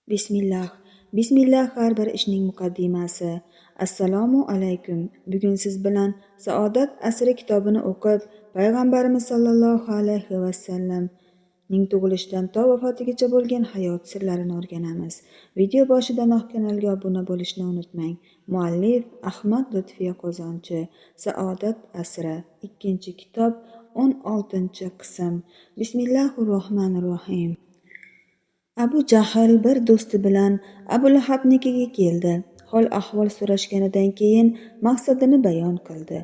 Bismillah. Bismillah har bir ishning muqaddimasi. Assalomu alaykum. Bugun siz bilan Saodat asri kitobini o'qib, Payg'ambarimiz sollallohu alayhi vasallamning tug'ilishidan to vafotigacha bo'lgan hayot sirlarini o'rganamiz. Video boshidanoq kanalga obuna bo'lishni unutmang. Muallif Ahmad Lutfiya Qozonchi. Saodat asri, 2-kitob, 16-qism. Bismillahir-rohmanir-rohim. Abu Jahl bir do'sti bilan Abu Lahabnikiga keldi. Hol-ahvol so'rashganidan keyin maqsadini bayon qildi.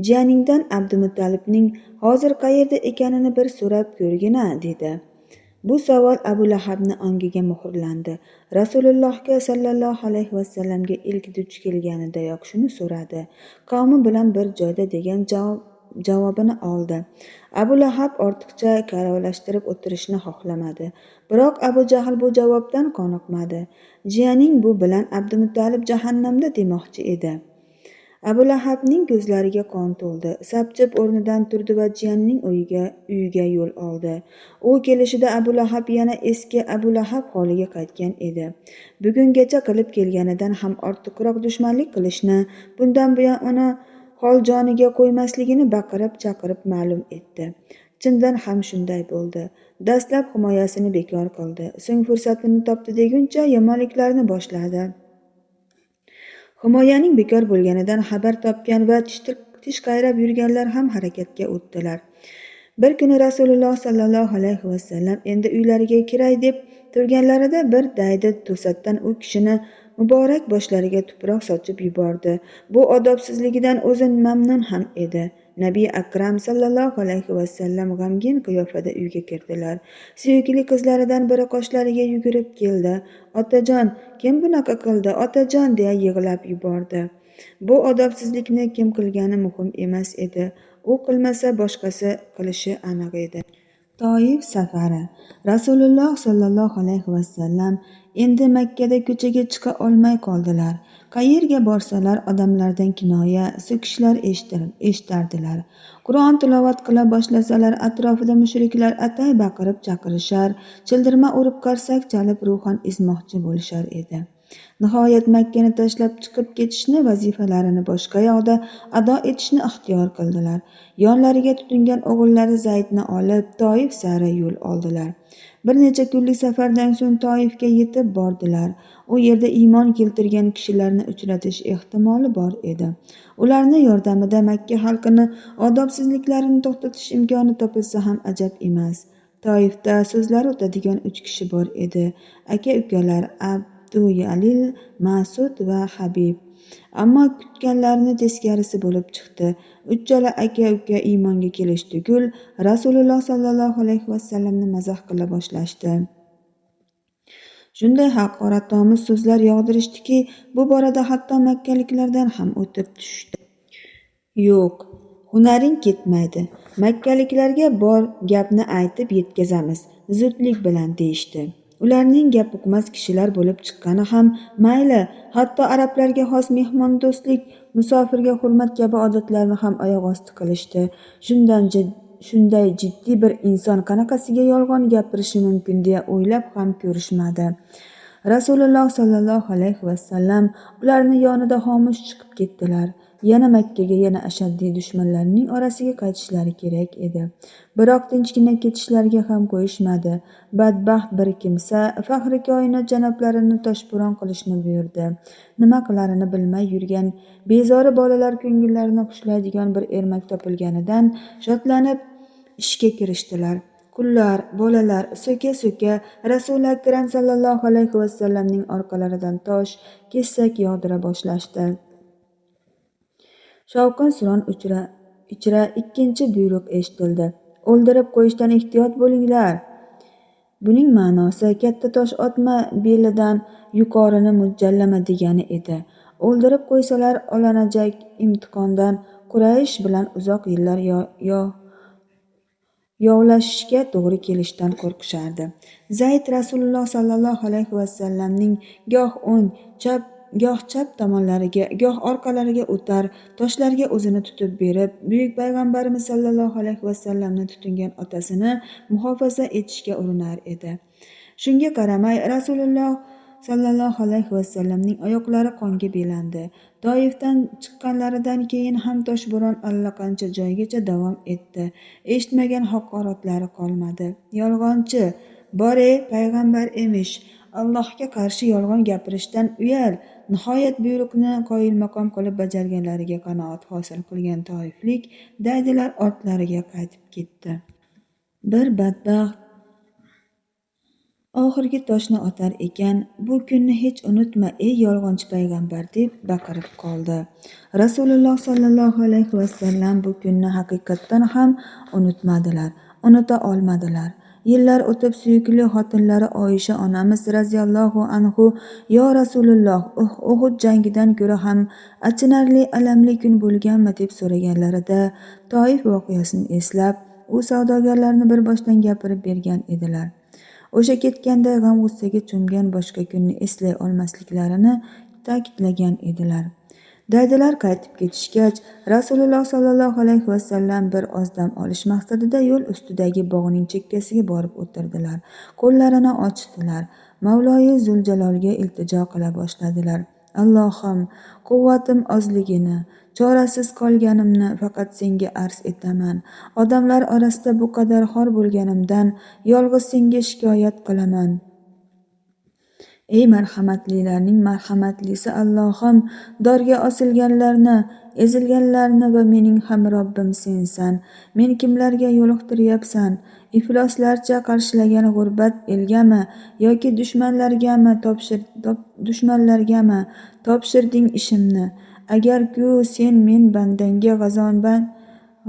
Jiyaningdan Abdumuttalibning hozir qayerda ekanini bir so'rab ko'rgin-a, dedi. Bu savol Abu Lahabni ongiga muhrlandi. Rasulullohga sallallohu alayhi vasallamga ilk duch kelganidayoq shuni so'radi. Qavmi bilan bir joyda degan javobini oldi. Abu Lahab ortiqcha kalovlashtirib o'tirishni xohlamadi. Biroq Abu Jahl bu javobdan qoniqmadi. Jiyaning bu bilan Abdumuttalib jahannamda demoqchi edi. Abu Lahabning ko'zlariga qon to'ldi. Sapchib o'rnidan turdi va jiyanining uyiga yo'l oldi. U kelishida Abu Lahab yana eski Abu Lahab holiga qaytgan edi. Bugungacha qilib kelganidan ham ortiqroq dushmanlik qilishni, bundan buyon uni hol joniga qo'ymasligini baqirib-chaqirib ma'lum etdi. Chindan ham shunday bo'ldi. Dastlab himoyasini bekor qildi. So'ng fursatini topdi deguncha yomonliklarni boshladi. Himoyaning bekor bo'lganidan xabar topgan va tish qayrab yurganlar ham harakatga o'tdilar. Bir kuni Rasululloh sallallohu alayhi vasallam endi uylariga kiray deb turganlarida bir daydi to'satdan u kishini muborak boshlariga tuproq sochib yubordi. Bu odobsizligidan o'zi mamnun ham edi. Nabiy Akram sallallohu alayhi vasallam g'amgin qiyofada uyga kirdilar. Suyukli qizlaridan biri qoshlariga yugurib keldi. Otajon, kim bunaqa qildi? Otajon, deya yig'lab yubordi. Bu odobsizlikni kim qilgani muhim emas edi. U qilmasa boshqasi qilishi aniq edi. Toif safari. Rasululloh sallallohu alayhi vasallam endi Makkada ko'chaga chiqa olmay qoldilar. Qayerga borsalar odamlardan kinoya, so'kishlar eshitardilar. Qur'on tilovat qila boshlasalar atrofida mushriklar atay baqirib chaqirishar, childirma urib qarsak chalib ruhan ezmoqchi bo'lishar edi. Nihoyat Makkani tashlab chiqib ketishni, vazifalarini boshqa yoqda ado etishni ixtiyor qildilar. Yonlariga tutingan o'g'illari Zaydni olib Toif sari yo'l oldilar. Bir necha kunlik safardan so'ng Toifga yetib bordilar. U yerda iymon keltirgan kishilarni uchratish ehtimoli bor edi. Ularni yordamida Makka xalqini odobsizliklarini to'xtatish imkoni topilsa ham ajab emas. Toifda so'zlari o'tadigan 3 kishi bor edi. Aka-ukalar Abduyalil, Mas'ud va Habib. Ammo kutganlarini teskarisi bo'lib chiqdi. Uchala aka-uka iymonga kelish tugul, Rasululloh sallallohu alayhi vasallamni mazax qila boshlashdi. Shunday haqoratomuz so'zlar yog'dirishdiki, bu borada hatto makkaliklardan ham o'tib tushdi. Yo'q, hunaring ketmaydi. Makkaliklarga bor gapni aytib yetkazamiz, zudlik bilan deyishdi. Ularning gap uqmas kishilar bo'lib chiqqani ham mayli, hatto arablarga xos mehmondo'stlik, musofirga hurmat kabi odatlarni ham oyoq osti qilishdi. Shunday jiddiy bir inson qanaqasiga yolg'on gapirishi mumkin deya o'ylab ham ko'rishmadi. Rasululloh sallallohu alayhi vasallam ularni yonida xomush chiqib ketdilar. Yana Makkaga, yana ashaddiy dushmanlarning orasiga qaytishlari kerak edi. Biroq tinchgina ketishlariga ham qo'yishmadi. Badbaxt bir kimsa faxri koinot janoblarini toshbo'ron qilishni buyurdi. Nima qilarini bilmay yurgan bezori bolalar ko'ngillarini xushlaydigan bir ermak topilganidan shodlanib ishga kirishdilar. Qullar, bolalar so'ka-so'ka Rasuli Akram sallallohu alayhi vasallamning orqalaridan tosh, kesak yog'dira boshlashdi. Shovqin-suron ichra ikkinchi buyruq eshitildi. O'ldirib qo'yishdan ehtiyot bo'linglar. Buning ma'nosi katta tosh otma, belidan yuqorini mo'ljallama degani edi. O'ldirib qo'ysalar olinajak imtihondan Quraysh bilan uzoq yillar yovlashishga to'g'ri kelishidan qo'rqishardi. Zayd Rasululloh sallallohu alayhi vasallamning goh o'ng, chap, goh chap tomonlariga, goh orqalariga o'tar, toshlarga o'zini tutib berib, buyuk payg'ambarimiz sallallohu alayhi vasallamni tutingan otasini muhofaza etishga urinar edi. Shunga qaramay Rasululloh sollallohu alayhi vasallamning oyoqlari qonga belandi. Toifdan chiqqanlaridan keyin ham toshbo'ron allaqancha joygacha davom etdi. Eshitmagan haqoratlari qolmadi. Yolg'onchi, bor-ey, payg'ambar emish, Allohga qarshi yolg'on gapirishdan uyal. Nihoyat buyruqni qoyilmaqom qilib bajarganlariga qanoat hosil qilgan toiflik daydilar ortlariga qaytib ketdi. Bir badbaxt oxirgi toshni otar ekan, bu kunni hech unutma ey yolg'onchi payg'ambar deb baqirib qoldi. Rasululloh sollallohu alayhi vasallam bu kunni haqiqatdan ham unutmadilar, unuta olmadilar. Yillar o'tib suyukli xotinlari Oyisha onamiz raziyallohu anhu yo Rasululloh, Uhud jangidan ko'ra ham achinarli alamli kun bo'lganmi deb so'raganlarida Toif voqeasini eslab, u savdogarlarni bir boshdan gapirib bergan edilar. O'sha ketganda g'am-g'ussaga cho'mgan boshqa kunni eslay olmasliklarini ta'kidlagan edilar. Daydilar qaytib ketishgach, Rasululloh sollallohu alayhi vasallam bir oz dam olish maqsadida yo'l ustidagi bog'ning chekkasiga borib o'tirdilar. Qo'llarini ochdilar. Mavloyi Zuljalolga iltijo qila boshladilar. Allohim, quvvatim ozligini, chorasiz qolganimni faqat senga arz etaman. Odamlar orasida bu qadar xor bo'lganimdan yolg'iz senga shikoyat qilaman. Ey marhamatlilarning marhamatlisi Allohim, dorga osilganlarni, ezilganlarni va mening ham Robbim sensan. Men kimlarga yo'liqtiryapsan? Ifloslarcha qarshilagan g'urbat elgami yoki dushmanlargami topshirding ishimni? Agar-ku sen men bandangga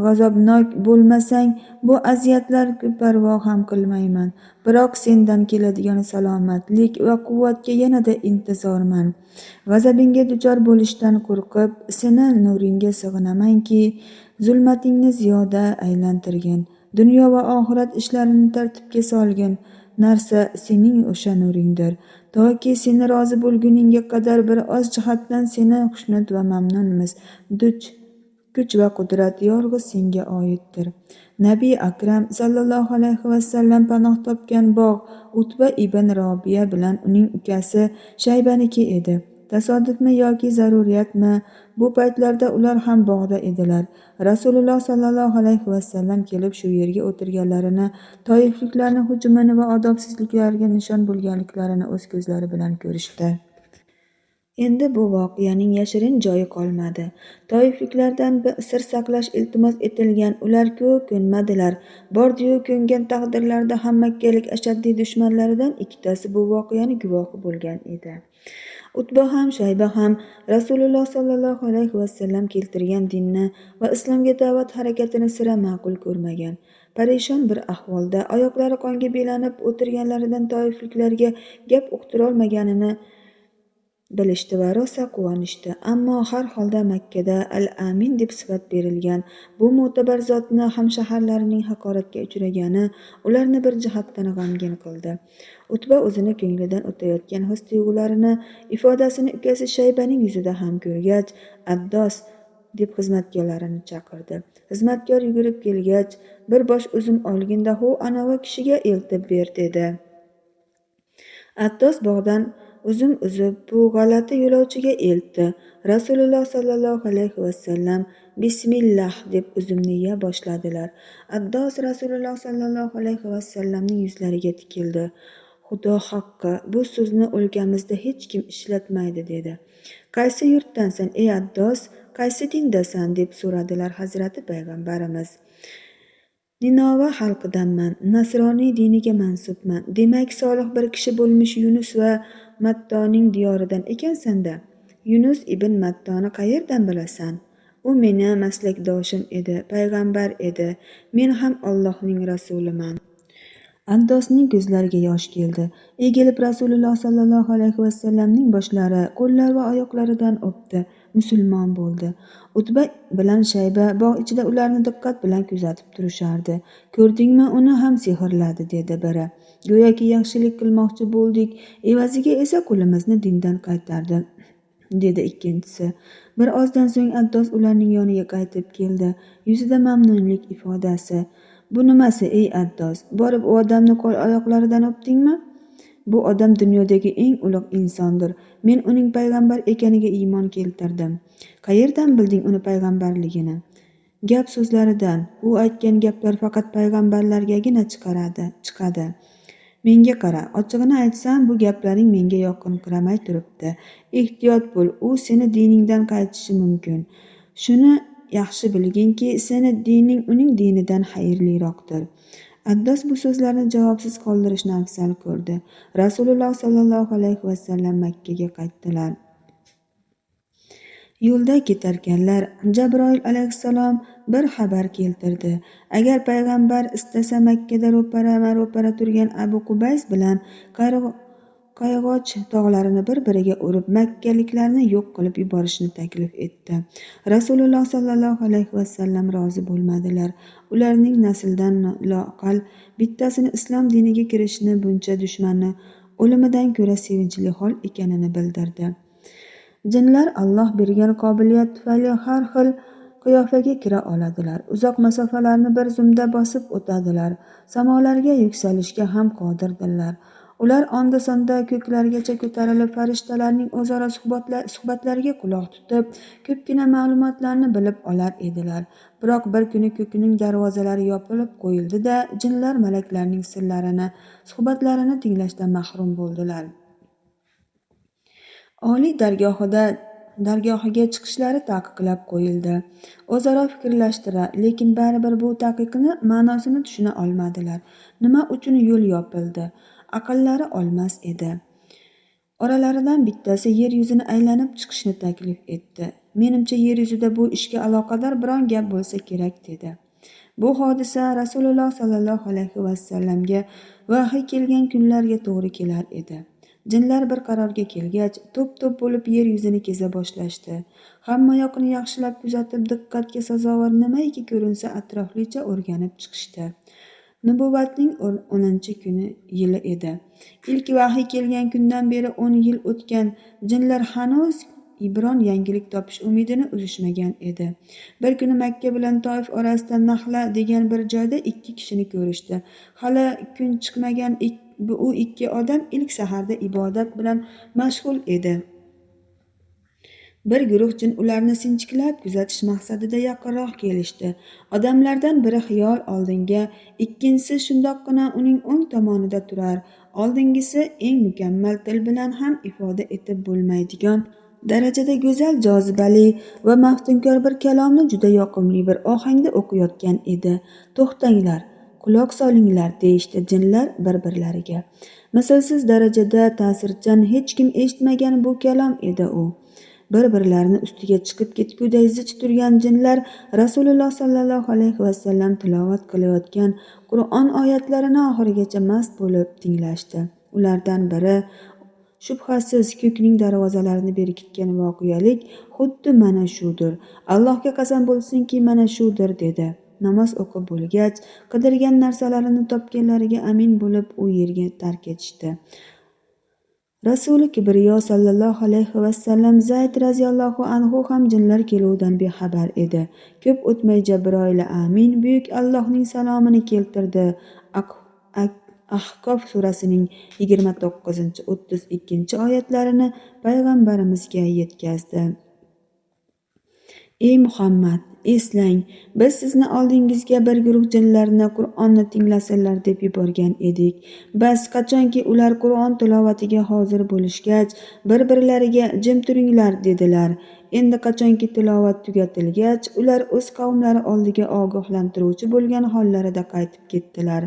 g'azabnok bo'lmasang, bu aziyatlarga parvo ham qilmayman. Biroq sendan keladigan salomatlik va quvvatga yanada intizorman. G'azabingga duchor bo'lishdan qo'rqib, seni nuringga sig'inamanki, zulmatingni ziyoda aylantirgin. Dunyo va oxirat ishlarini tartibga solgin. Narsa sening o'sha nuringdir. Toki seni rozi bo'lguningga qadar bir oz jihatdan seni xushnud va mamnunmiz. Kuch va qudrat yolg'iz senga oiddir. Nabiy Akram sallallohu alayhi vasallam panoh topgan bog' Utba ibn Robiya bilan uning ukasi Shaybaniki edi. Tasodifmi yoki zaruriyatmi, bu paytlarda ular ham bog'da edilar. Rasululloh sallallohu alayhi vasallam kelib shu yerga o'tirganlarini, toifliklarning hujumini va odobsizliklariga nishon bo'lganliklarini o'z ko'zlari bilan ko'rishdi. Endi bu voqeaning yashirin joyi qolmadi. Toifliklardan sir saqlash iltimos etilgan, ular-ku ko'nmadilar. Bordi-yu ko'ngan taqdirlarida ham makkalik ashaddiy dushmanlaridan ikkitasi bu voqeani guvohi bo'lgan edi. Utba ham, Shayba ham Rasululloh sollallohu alayhi vasallam keltirgan dinni va islomga da'vat harakatini sira ma'qul ko'rmagan. Parishon bir ahvolda oyoqlari qonga belanib o'tirganlaridan toifliklarga gap uqtirolmaganini bilishdi va rosa quvonishdi. Ammo har holda Makkada Al-Amin deb sifat berilgan bu mo'tabar zotni hamshaharlarining haqoratga uchragani ularni bir jihatdan g'amgin qildi. Utba o'zini ko'nglidan o'tayotgan his-tuyg'ularini ifodasini ukasi Shaybaning yuzida ham ko'rgach, Addos deb xizmatkorlarini chaqirdi. Xizmatkor yugurib kelgach, bir bosh uzum olginda hu anavi kishiga eltib ber dedi. Addos bog'dan uzum uzib bu g'alati yo'lovchiga eltdi. Rasululloh sollallohu alayhi vasallam bismillah deb uzumni yeya boshladilar. Addos Rasululloh sollallohu alayhi vasallamning yuzlariga tikildi. Xudo haqqi, bu so'zni o'lkamizda hech kim ishlatmaydi dedi. Qaysi yurtdansan ey Addos, qaysi dindasan deb so'radilar Hazrati Payg'ambarimiz. Ninova xalqidanman, nasroniy diniga mansubman. Demak, solih bir kishi bo'lmish Yunus va Mattoning diyoridan ekansan-da. Yunus ibn Mattoni qayerdan bilasan? U meni maslakdoshim edi, payg'ambar edi. Men ham Allohning rasuliman. Addosning ko'zlariga yosh keldi. Egilib Rasululloh sollallohu alayhi vasallamning boshlari, qo'llari va oyoqlaridan o'pdi. Musulmon bo'ldi. Utba bilan Shayba bog' ichida ularni diqqat bilan kuzatib turishardi. Ko'rdingmi, uni ham sehrladi dedi biri. Go'yoki yaxshilik qilmoqchi bo'ldik, evaziga esa qo'limizni dindan qaytardi dedi ikkinchisi. Bir ozdan so'ng Addos ularning yoniga qaytib keldi. Yuzida mamnunlik ifodasi. Bu nimasi ey Addos? Borib u odamni qo'l oyoqlaridan o'pdingmi? Bu odam dunyodagi eng ulug' insondir. Men uning payg'ambar ekaniga iymon keltirdim. Qayerdan bilding uni payg'ambarligini? Gap so'zlaridan. U aytgan gaplar faqat payg'ambarlargagina chiqadi. Menga qara, ochig'ini aytsam, bu gaplaring menga yoqinqiramay turibdi. Ehtiyot bo'l, u seni diningdan qaytishi mumkin. Shuni yaxshi bilginki, seni dining uning dinidan xayrliroqdir. Addos bu so'zlarni javobsiz qoldirishni afzal ko'rdi. Rasululloh sallallohu alayhi vasallam Makkaga qaytdilar. Yo'lda ketarkanlar Jabroil alayhissalom bir xabar keltirdi. Agar payg'ambar istasa Makkada ro'para-ro'para turgan Abu Qubays bilan Qayg'och tog'larini bir-biriga urib, makkaliklarni yo'q qilib yuborishni taklif etdi. Rasululloh sallallohu alayhi vasallam rozi bo'lmadilar. Ularning naslidan loaqal bittasini islom diniga kirishini buncha dushmanni o'limidan ko'ra sevinchli hol ekanini bildirdi. Jinlar Alloh bergan qobiliyat tufayli har xil qiyofaga kira oladilar. Uzoq masofalarni bir zumda bosib o'tadilar. Samolarga yuksalishga ham qodirdirlar. Ular onda-sonda ko'klargacha ko'tarilib, farishtalarning o'zaro suhbatlariga quloq tutib, ko'pgina ma'lumotlarni bilib olar edilar. Biroq bir kuni ko'kning darvozalari yopilib qo'yildi-da, jinlar malaklarning sirlarini, suhbatlarini tinglashdan mahrum bo'ldilar. Oliy dargohiga chiqishlari taqiqlab qo'yildi. O'zaro fikrlashdilar, lekin baribir bu taqiqni ma'nosini tushuna olmadilar. Nima uchun yo'l yopildi? Aqllari olmas edi. Oralaridan bittasi yer yuzini aylanib chiqishni taklif etdi. Menimcha yer yuzida bu ishga aloqador biron gap bo'lsa kerak, dedi. Bu hodisa Rasululloh sallallohu alayhi vasallamga vahiy kelgan kunlarga to'g'ri kelar edi. Jinlar bir qarorga kelgach, to'p-to'p bo'lib yer yuzini keza boshlashdi. Hamma yoqni yaxshilab kuzatib, diqqatga sazovor nimaiki ko'rinsa atroflicha o'rganib chiqishdi. Nubuvvatning 10-kuni yili edi. Ilk vahiy kelgan kundan beri 10 yil o'tgan. Jinlar hanuz biron yangilik topish umidini uzishmagan edi. Bir kuni Makka bilan Toif orasida Nahla degan bir joyda 2 kishini ko'rishdi. Hali kun chiqmagan u 2 odam ilk saharda ibodat bilan mashg'ul edi. Bir guruh jin ularni sinchiklab kuzatish maqsadida yaqinroq kelishdi. Odamlardan biri xiyol oldinga, ikkinchisi shundoqqina uning o'ng tomonida turar. Oldingisi eng mukammal til bilan ham ifoda etib bo'lmaydigan darajada go'zal, jozibali va maftunkor bir kalomni juda yoqimli bir ohangda o'qiyotgan edi. To'xtanglar, quloq solinglar, deyishdi jinlar bir-birlariga. Mislsiz darajada ta'sirchan, hech kim eshitmagan bu kalom edi u. Bir-birlarini ustiga chiqib ketguday zich turgan jinlar Rasululloh sallallohu alayhi vasallam tilovat qilayotgan Qur'on oyatlarini oxirigacha mast bo'lib tinglashdi. Ulardan biri shubhasiz ko'kning darvozalarini berkitgan voqealik xuddi mana shudir. Allohga qasam bo'lsinki, mana shudir, dedi. Namoz o'qib bo'lgach, qidirgan narsalarini topganlariga amin bo'lib u yerga tark etishdi. Rasuli Kibriyo sallallohu alayhi vasallam Zayd radhiyallohu anhu ham jinlar keluvidan bexabar edi. Ko'p o'tmay Jabroil amin buyuk Allohning salomini keltirdi. Ahqof surasining 29-32 oyatlarini payg'ambarimizga yetkazdi. Ey Muhammad, eslang, biz sizni oldingizga bir guruh jinlarni Qur'onni tinglasinlar deb yuborgan edik. Bas qachonki ular Qur'on tilovatiga hozir bo'lishgach, bir-birlariga jim turinglar dedilar. Endi qachonki tilovat tugatilgach, ular o'z qavmlari oldiga ogohlantiruvchi bo'lgan hollarida qaytib ketdilar.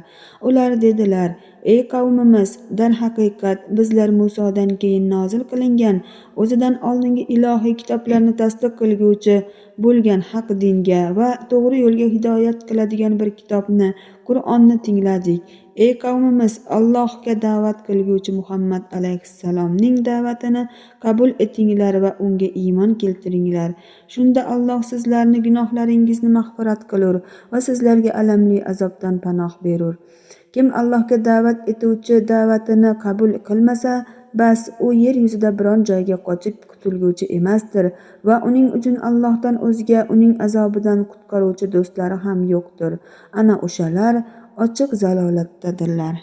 Ular dedilar: Ey qavmimiz, darhaqiqat bizlar Musodan keyin nozil qilingan, o'zidan oldingi ilohiy kitoblarni tasdiq qilguvchi bo'lgan haq dinga va to'g'ri yo'lga hidoyat qiladigan bir kitobni, Qur'onni tingladik. Ey qavmimiz, Allohga da'vat qilguvchi Muhammad alayhissalomning da'vatini qabul etinglar va unga iymon keltiringlar. Shunda Alloh sizlarni gunohlaringizni mag'firat qilur va sizlarga alamli azobdan panoh berur. Kim Allohga da'vat etuvchi da'vatini qabul qilmasa, bas u yer yuzida biron joyga qochib qutulguvchi emasdir va uning uchun Allohdan o'zga uning azobidan qutqaruvchi do'stlari ham yo'qdir. Ana o'shalar ochiq zalolatdadirlar.